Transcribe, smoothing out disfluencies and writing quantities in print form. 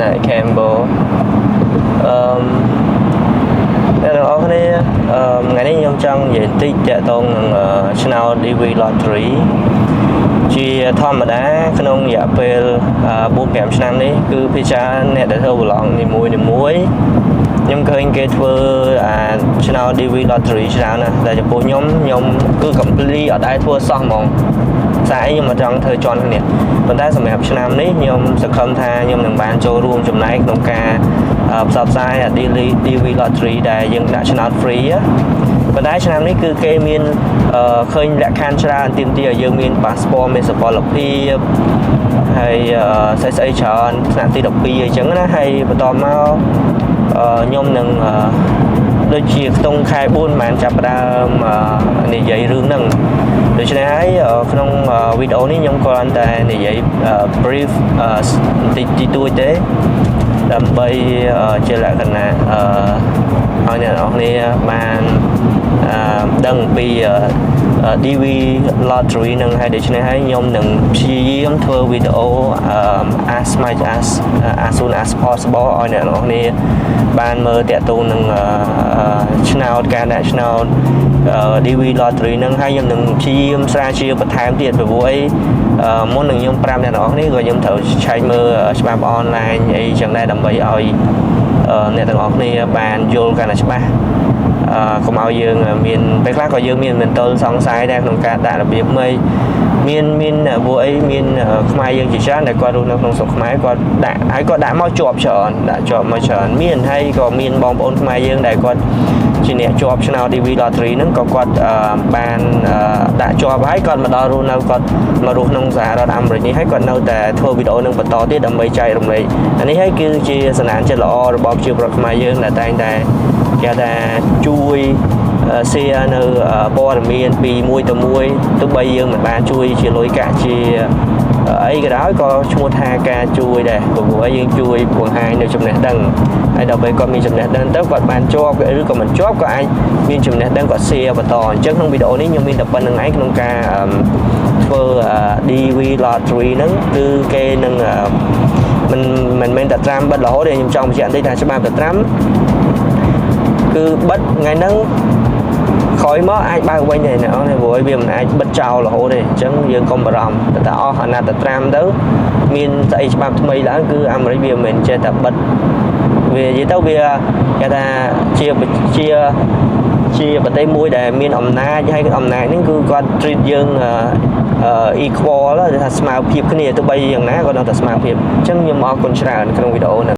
ណែ Cambo អឺមអ្នកទាំងអស់គ្នាអឺថ្ងៃនេះខ្ញុំចង់និយាយបន្តិចទាក់ទងនឹងឆ្នោត DV Lottery ជាធម្មតាក្នុងរយៈពេល4 5ឆ្នាំនេះគឺភាគច្រើនអ្នកដែលធ្វើប្រឡងនីមួយនីមួយខ្ញុំឃើញគេធ្វើអាឆ្នោត DV Lottery ច្រើនណាស់តែចំពោះខ្ញុំខ្ញុំគឺ complete អត់ដែលធ្វើសោះហ្មងស្អីខ្ញុំអត់ចង់ធ្វើជន់គ្នាប៉ុន្តែសម្រាប់ឆ្នាំនេះខ្ញុំសង្ឃឹមថាខ្ញុំនឹងបានចូលរួមចំណែកក្នុងការផ្សព្វផ្សាយអា DV Lottery ដែលយើងដាក់ឆ្នោត free ណាប៉ុន្តែឆ្នាំនេះគឺគេមានឃើញលក្ខខណ្ឌច្រើនទាមទារឲ្យយើងមានប៉ាសពតមានសុពលភាពហើយស្អីស្អីច្រើនថ្នាក់ទី12អីចឹងណាហើយបន្តមកខ្ញុំនឹងដូចជាខ្ទង់ខែ4បានចាប់ផ្ដើមនិយាយរឿងហ្នឹងដូច្នេះហើយក្នុងវីដេអូនេះខ្ញុំគ្រាន់តែនិយាយ brief បន្តិចទីទួចទេដើម្បីជាលក្ខណៈឲ្យអ្នកនរគ្នាបានដឹងពី DV Lottery នឹងហើយដូច្នេះហើយខ្ញុំនឹងព្យាយាមធ្វើវីដេអូ as much as soon as possible ឲ្យអ្នកនរគ្នាបានមើលតាក់ទងនឹងឆ្នោតការដាក់ឆ្នោត DV Lottery នឹងហើយខ្ញុំនឹងព្យាយាមស្រាវជ្រាវបន្ថែមទៀតព្រោះអីមុននឹងខ្ញុំប្រាប់អ្នកនរគ្នាក៏ខ្ញុំត្រូវឆែកមើលច្បាប់អនឡាញអីចឹងដែរដើម្បីឲ្យអ្នកទាំងអស់គ្នាបានយល់កាន់តែច្បាស់អឺកុំឲ្យយើងមានពេលខ្លះក៏យើងមានមន្ទិលសង្ស័យដែរក្នុងការដាក់របៀបម៉េចមានមានពួកអីមានខ្មែរយើងជាច្រើនដែលគាត់រស់នៅក្នុងស្រុកខ្មែរគាត់ដាក់ហើយគាត់ដាក់មកជាប់ច្រើនដាក់ជាប់មកច្រើនមានហើយក៏មានបងប្អូនខ្មែរយើងដែលគាត់ជាអ្នកជាប់ឆ្នោត DV Lottery ហ្នឹងក៏គាត់បានដាក់ជាប់ហើយគាត់មកដល់រស់នៅគាត់មករស់ក្នុងសហរដ្ឋអាមេរិកនេះហើយគាត់នៅតែធ្វើវីដេអូនឹងបន្តទៀតដើម្បីចែករំលែកអានេះហើយគឺជាសន្តានចិត្តល្អរបស់ប្រជាពលរដ្ឋខ្មែរយើងដែលតែងតែគេថាជួយ share នៅព័ត៌មានពីមួយទៅមួយទោះបីយើងមិនបានជួយជាលុយកាក់ជាអីក៏ដោយក៏ឈ្មោះថាការជួយដែរព្រោះយើងជួយបង្ហាញនៅចំណេះដឹងហើយដល់ពេលគាត់មានចំណេះដឹងទៅគាត់បានជាប់ឬក៏មិនជាប់ក៏អាចមានចំណេះដឹងគាត់ share បន្តអញ្ចឹងក្នុងវីដេអូនេះខ្ញុំមានតែប៉ុណ្្នឹងឯងក្នុងការធ្វើ DV Lottery ហ្នឹងគឺគេនឹងមិនមិនមែនតែត្រាំបិទរហូតទេខ្ញុំចង់បញ្ជាក់បន្តិចថាច្បាប់តែត្រាំគឺបិទថ្ងៃហ្នឹងក្រោយមកអាចបើកវិញដែរណាព្រោះវាមិនអាចបិទចោលរហូតទេអញ្ចឹងយើងកុំបារម្ភតែអស់អាណត្តិត្រាំទៅមានស្អីច្បាប់ថ្មីឡើងគឺអាមេរិកវាមិនមែនចេះតែបិទវានិយាយទៅវាគេថាជាជាជាប្រទេសមួយដែលមានអំណាចហើយអំណាចហ្នឹងគឺគាត់ treat យើង equal ថាស្មើភាពគ្នាទោះបីយ៉ាងណាក៏នៅតែស្មើភាពអញ្ចឹងខ្ញុំអរគុណច្រើនក្នុងវីដេអូនេះ។